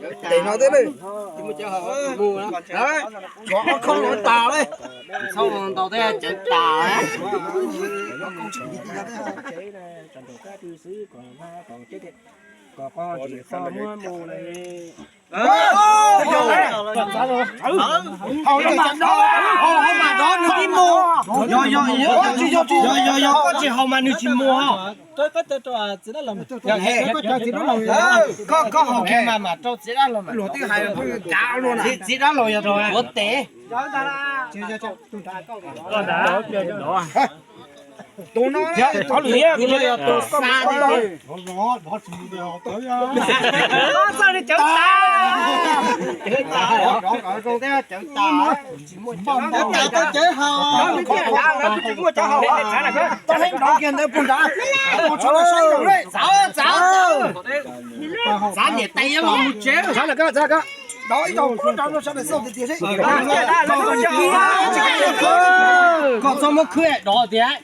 Tes no thiab ne. Tsov ob khob no tas li. Txhob ntau thiab cawv tas. Haus, haus mas dov nws tib mus. Yog, yog, yog, yog, yog, koj tsis haus mas nws tsis mus. Koj, koj haus kiag mas mam rau txiv dab laug mas. Txiv, txiv dab laug yog rau ua tes. Txav niam tais yuav los mus tsev. Koj txhob muab khwb dov tiag.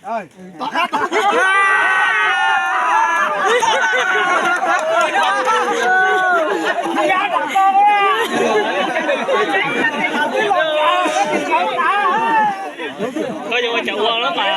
Koj yuav ua cas ua los mas.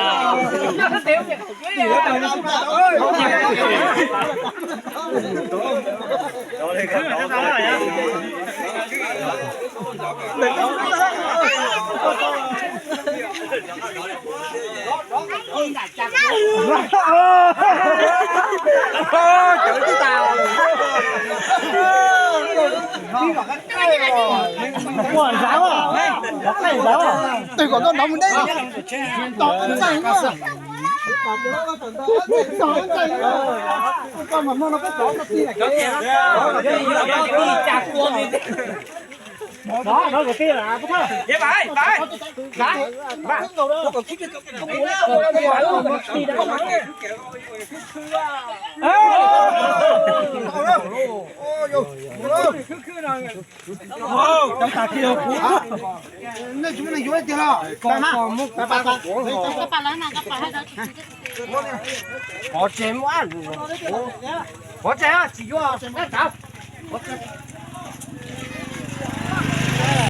Twg kom koj nov mus deb. Nej, nej yuav tiag los? Qhov tsev muaj, qhov tsev tsis yuav, qhov tsev.